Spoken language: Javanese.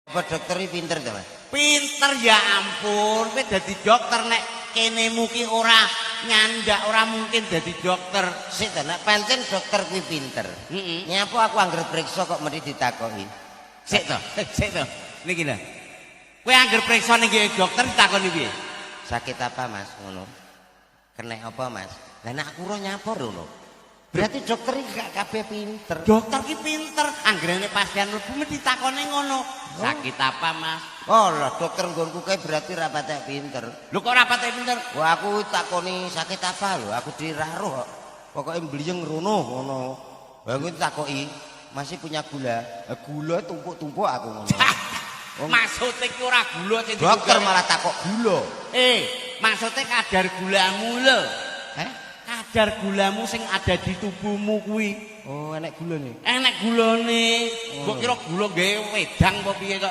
Apa dokter iki pinter to, Mas? Pinter ya ampun, kowe dadi dokter nek kenemu ki ora nyandak ora mungkin dadi dokter. Sik ta, nek pancen dokter kuwi pinter. Heeh. Nyapa aku angger periksa kok mesti ditakoki. Sik to, sik to. Niki lho. Kowe angger periksa ning dokter ditakoni piye? Sakit apa, Mas? Ngono. Kena apa, Mas? Lah nek aku ora nyapa ngono. Berarti dokter iki gak kabeh pinter. Dokter ki pinter, anggerane pasien mlebu mesti ditakoni ngono. Sakit apa, Mas? Oh lah, dokter nggonku kae berarti ra patek pinter. Lho kok ora patek pinter? Wah, aku takoni sakit apa lho, aku diraruh kok. Pokoke mbliyeng rono ngono. Lah aku takoki, masih punya gula? Lah gula tumpuk-tumpuk aku ngono. Wong Maksude ki ora gula sing dokter malah takok gula. Eh, maksudnya kadar gulamu lho. Heh? Kadar gulamu sing ada di tubuhmu kuwi. Oh, enek gulane. Enek gulane. Mbok kira gula gawe wedang apa piye kok?